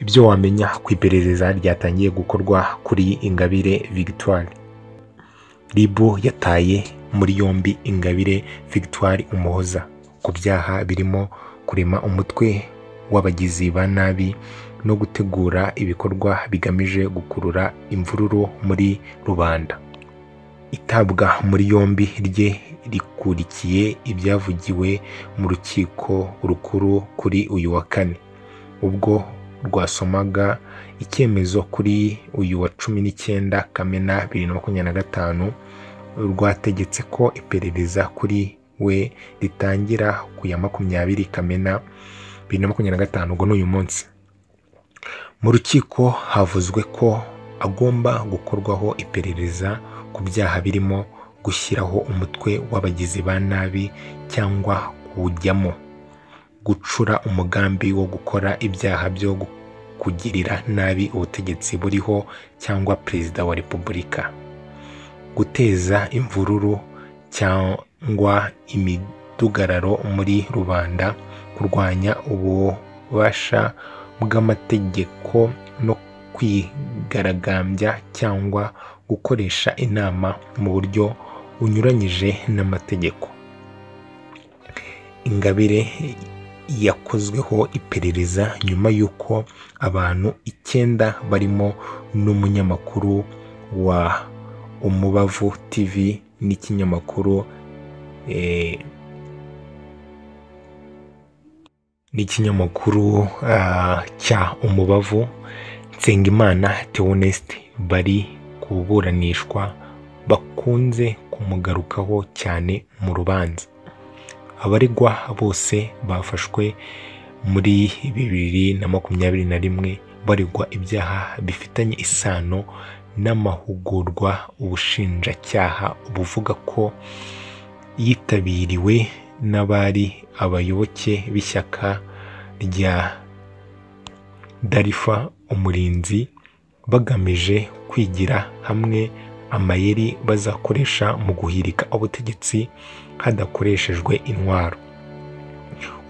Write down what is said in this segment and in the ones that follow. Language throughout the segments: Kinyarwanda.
Ibyo wamenya ku iperereza ryatangiye gukorwa kuri Ingabire Victoire. RIB yataye muri yombi Ingabire Victoire Umuhoza ku byaha birimo kurema umutwe w'abagizi ba nabi no gutegura ibikorwa bigamije gukurura imvururu muri rubanda. Itabwa muri yombi rye rikurikiye ibyavugiwe mu rukiko rukuru kuri uyu wa kane, ubwo rwasomaga icyemezo kuri uyu wa 19 Kamena 2025, rwategetse ko iperereza kuri we ritangira ku ya 20 Kamena 2025, ubwo ni uyu munsi. Mu rukiko havuzwe ko agomba gukorwaho iperereza ku byaha birimo gushyiraho umutwe w'abagizi ba nabi cyangwa kuwujyamo, gucura umugambi wo gukora ibyaha byo kugirira nabi ubutegetsi buriho cyangwa Perezida wa Repubulika, guteza imvururu cyangwa imidugararo muri rubanda, kurwanya ububasha bw'amategeko no kwigaragambya cyangwa gukoresha inama mu buryo bunyuranyije n'amategeko. Ingabire yakozweho iperereza nyuma y'uko abantu 9 barimo n'umunyamakuru wa Umubavu TV n'ikinyamakuru cya Umubavu, Nsengimana Theoneste, bari kuburanishwa bakunze kumugarukaho cyane mu rubanza. Abaregwa bose bafashwe muri 2021 baregwa ibyaha bifitanye isano n'amahugurwa ubushinjacyaha buvuga ko yitabiriwe n'abari abayoboke b'ishyaka rya Darifa Umurinzi, bagamije kwigira hamwe amayeri bazakoresha mu guhirika ubutegetsi hadakoreshejwe intwaro.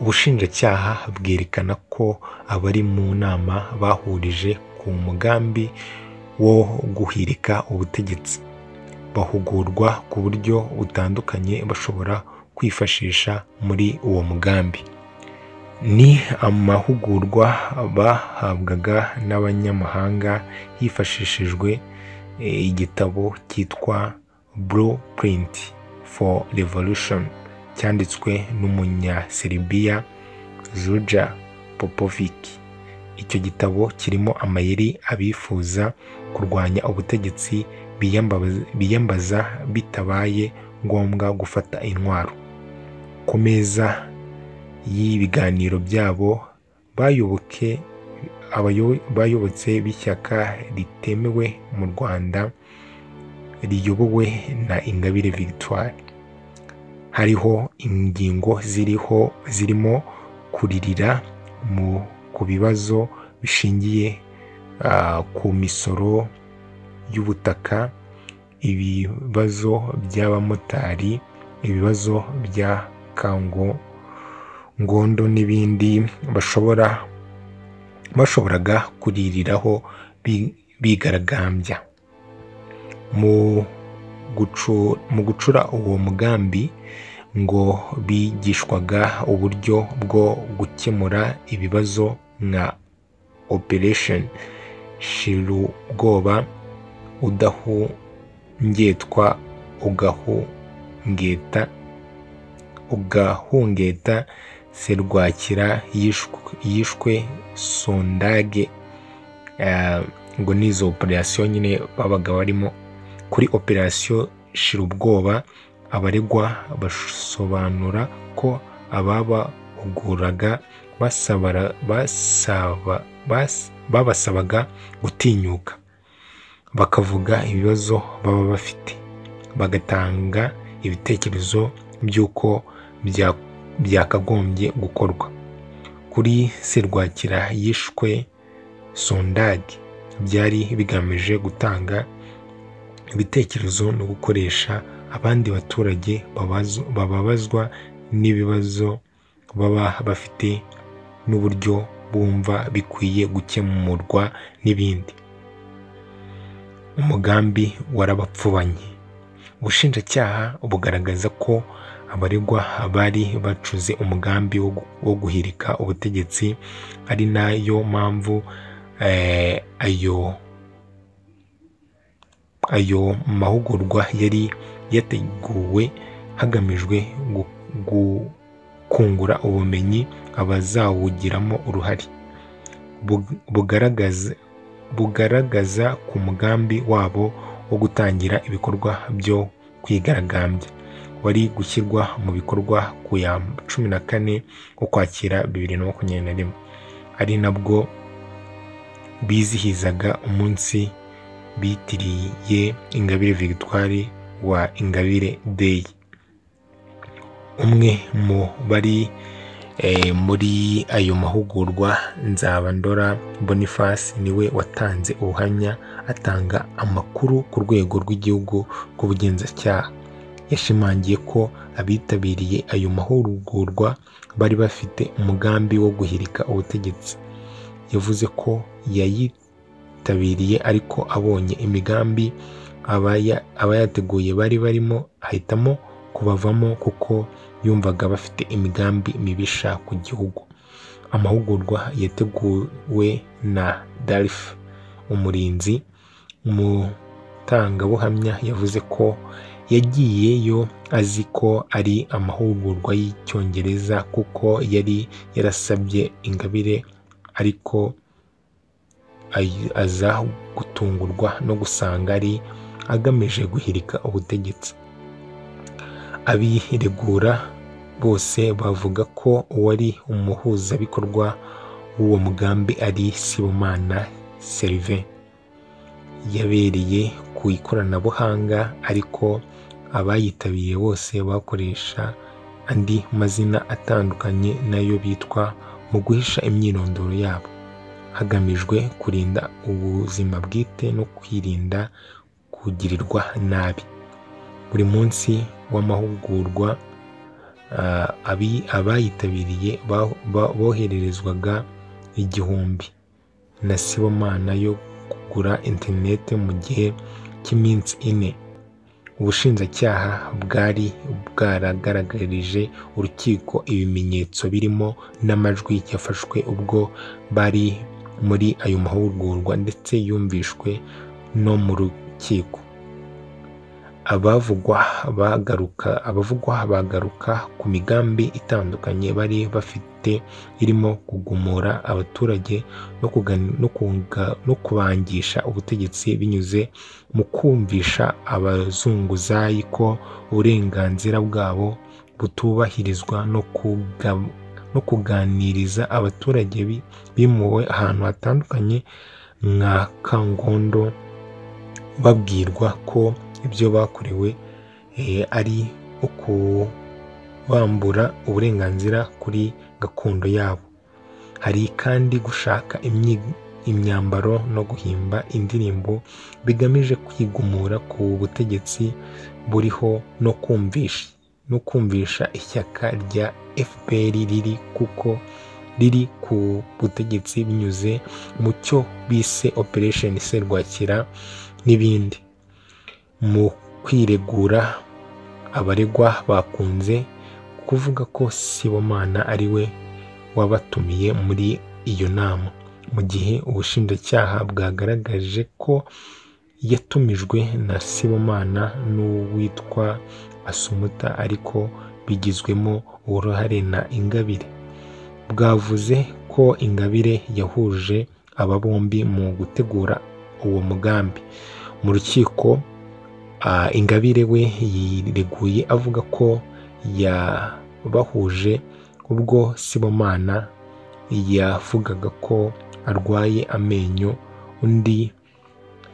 Ubushinjacyaha bwerekana ko abari mu nama bahurije ku mugambi wo guhirika ubutegetsi, bahugurwa ku buryo butandukanye bashobora kwifashisha muri uwo mugambi. Ni amahugurwa bahabwaga n'abanyamahanga hifashishijwe igitabo cyitwa Blueprint for Revolution cyanditswe n'umunyaserbia Zuja Popovic. Icyo gitabo kirimo amayeri abifuza kurwanya ubutegetsi biyambaza bitabaye ngombwa gufata intwaro. Ku meza y'ibiganiro byabo bayobotse b'ishyaka ritemewe mu Rwanda riyobowe na Ingabire Victoire, hariho ingingo zirimo kuririra ku bibazo bishingiye ku misoro y'ubutaka, ibibazo by'abamotari, ibibazo bya Kangondo n'ibindi bashoboraga kuririraho bigaragambya. Mu gucura uwo mugambi ngo bigishwaga uburyo bwo gukemura ibibazo nka Operation Shirubwoba, udahungetwa ugahungeta Serwakira yishwe Sondage, ngo nizo operation nyine babaga barimo. Kuri Operation Shirubwoba abaregwa basobanura ko ababahuguraga babasabaga gutinyuka bakavuga ibibazo baba bafite, bagatanga ibitekerezo by'uko byakagombye gukorwa. Kuri Serwakira yishwe Sondage byari bigamije gutanga ibitekerezo no gukoresha abandi baturage bababazwa n'ibibazo baba bafite n'uburyo bumva bikwiye gukemurwa n'ibindi. Umugambi warabapfubanye. Ubushinjacyaha bugaragaza ko abaregwa bari bacuze umugambi wo guhirika ubutegetsi, ari nayo mpamvu ayo mahugurwa yari yateguwe hagamijwe kungura ubumenyi abazawugiramo uruhare, bugaragaza ku mugambi wabo wo gutangira ibikorwa byo kwigaragambya wari gushyirwa mu bikorwa ku ya 14 Ukwakira 2021, ari nabwo bizihizaga umunsi bitiriye Ingabire Victoire wa Ingabire Day. Umwe mu bari muri ayo mahugurwa, Nzabandora Boniface, niwe watanze ubuhamya atanga amakuru ku rwego rw'igihugu rw'ubugenzacyaha. Yashimangiye ko abitabiriye ayo mahugurwa bari bafite umugambi wo guhirika ubutegetsi. Yavuze ko yayitabiriye ariko abonye imigambi abayateguye bari barimo ahitamo kubavamo kuko yumvaga bafite imigambi mibisha ku gihugu. Amahugurwa yateguwe na Dalif Umurinzi. Umutangabuhamya yavuze ko yagiyeyo azi ko ari amahugurwa y'Icyongereza kuko yari yarasabye Ingabire, ariko aza gutungurwa no gusanga ari agamije guhirika ubutegetsi. Abiregura bose bavuga ko uwari umuhuzabikorwa w'uwo mugambi ari Sibomana Sylvain. Yabereye ku ikoranabuhanga, ariko abayitabiriye bose bakoresha andi mazina atandukanye nayo bitwa mu guhisha imyirondoro yabo, hagamijwe kurinda ubuzima bwite no kwirinda kugirirwa nabi. Buri munsi w'amahugurwa abayitabiriye bohererezwaga 1000 na Sibomana yo kugura interineti mu gihe cy'iminsi 4. Ubushinjacyaha bwari bwaragaragarije urukiko ibimenyetso birimo n'amajwi yafashwe ubwo bari muri ayo mahugurwa ndetse yumvishwe no mu rukiko. Abavugwa bagaruka ku migambi itandukanye bari bafite irimo kugumura abaturage no kubangisha ubutegetsi binyuze mu kumvisha abazunguzayi ko uburenganzira bwabo butubahirizwa no kuganiriza abaturage bimuwe ahantu hatandukanye nka Kangondo, babwirwa ko ibyo bakorewe ari ukubambura uburenganzira kuri gakondo yabo. Hari kandi gushaka imyambaro no guhimba indirimbo bigamije kwigumura ku butegetsi buriho no kumvisha ishyaka rya FPR riri ku butegetsi binyuze mu cyo bise Operation Serwakira n'ibindi. Mu kwiregura, abaregwa bakunze kuvuga ko Sibomana ari we wabatumiye muri iyo nama, mu gihe ubushinjacyaha bwagaragaje ko yatumijwe na Sibomana n'uwitwa Asumuta ariko bigizwemo uruhare na Ingabire. Bwavuze ko Ingabire yahuje aba bombi mu gutegura uwo mugambi. Mu rukiko, Ingabire we yireguye avuga ko yabahuje ubwo Sibomana yavugaga ko arwaye amenyo, undi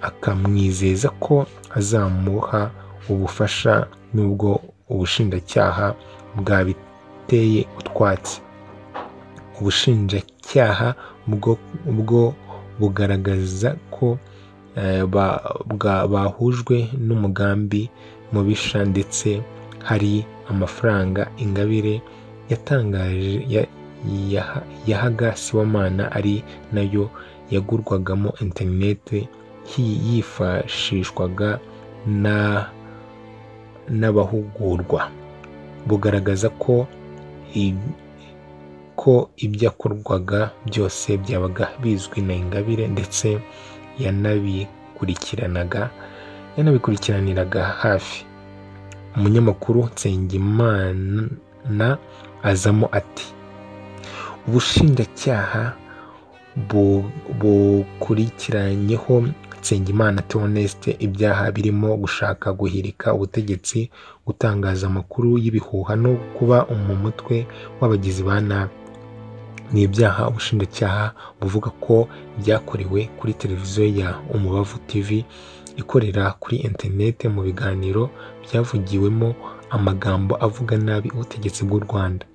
akamwizeza ko azamuha ubufasha nubwo ubushinjacyaha bwabiteye utwatsi. Ubushinjacyaha bwo bugaragaza ko bahujwe n'umugambi mubisha, ndetse hari amafaranga Ingabire yahaga Sibomana ari nayo yagurwagamo interineti yifashishwaga n'abahugurwa. Bugaragaza ko ibyakorwaga byose byabaga bizwi na Ingabire ndetse yanabikurikiraniraga hafi. Umunyamakuru Nsengimana azamo ati: ubushinjacyaha bukurikiranyeho Nsengimana Theoneste ibyaha birimo gushaka guhirika ubutegetsi, gutangaza amakuru y'ibihuha no kuba mu mutwe w'abagizi ba nabi. Ni ibyaha ubushinjacyaha buvuga ko byakorewe kuri televiziyo ya Umubavu TV ikorera kuri interineti mu biganiro byavugiwemo amagambo avuga nabi ubutegetsi bw'u Rwanda.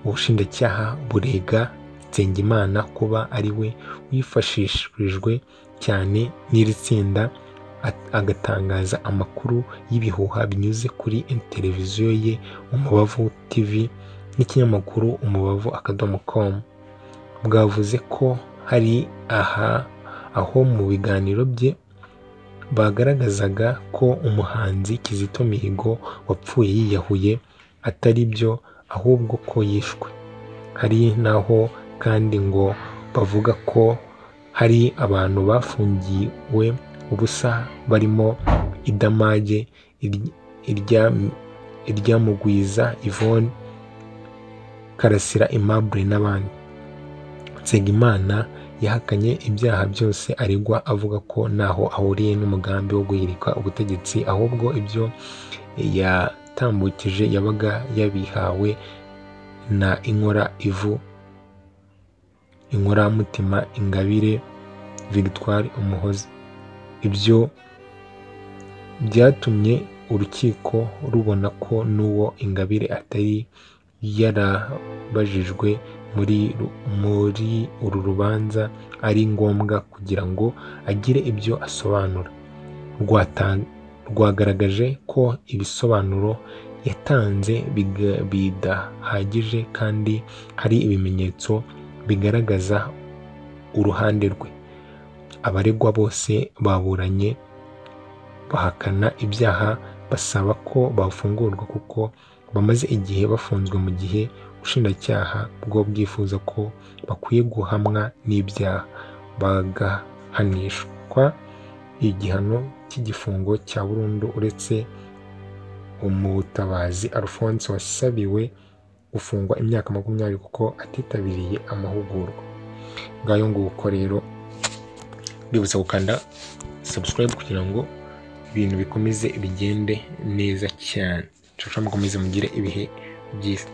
Ubushinjacyaha burega Nsengimana kuba ari we wifashishijwe cyane n'iri tsinda, agatangaza amakuru y'ibihuha binyuze kuri televiziyo ye Umubavu TV n'ikinyamakuru umubavu.com. Bwavuze ko hari aho mu biganiro bye bagaragazaga ko umuhanzi Kizito Mihigo wapfuye yiyahuye atari byo, ahubwo ko yishwe. Hari naho kandi ngo bavuga ko hari abantu bafungiwe ubusa barimo Idamage, Iryamugwiza Yvonne, Karasira Aimable n'abandi. Nsengimana yahakanye ibyaha byose aregwa, avuga ko ntaho ahuriye n'umugambi wo guhirika ubutegetsi, ahubwo ibyo yatambukije yabaga yabihawe na Inkora Ivu Inkoramutima Ingabire Victoire Umuhoza. Ibyo byatumye urukiko rubona ko n'uwo Ingabire atari yarabajijwe muri uru rubanza ari ngombwa kugira ngo agire ibyo asobanura. Rwagaragaje ko ibisobanuro yatanze bidahagije kandi hari ibimenyetso bigaragaza uruhande rwe. Abaregwa bose baburanye bahakana ibyaha, basaba ko bafungurwa kuko bamaze igihe bafunzwe, mu gihe ubushinjacyaha bwo bwifuza ko bakwiye guhamwa n'ibyaha bagahanishwa igihano cy'igifungo cya burundu, uretse Umutabazi Alphonse wasabiwe gufungwa imyaka 20 kuko atitabiriye amahugurwa. Ngayo nguko rero, mbibutsa gukanda subscribe kugira ngo ibintu bikomeze bigende neza cyane. Mukomeze mugire ibihe byiza.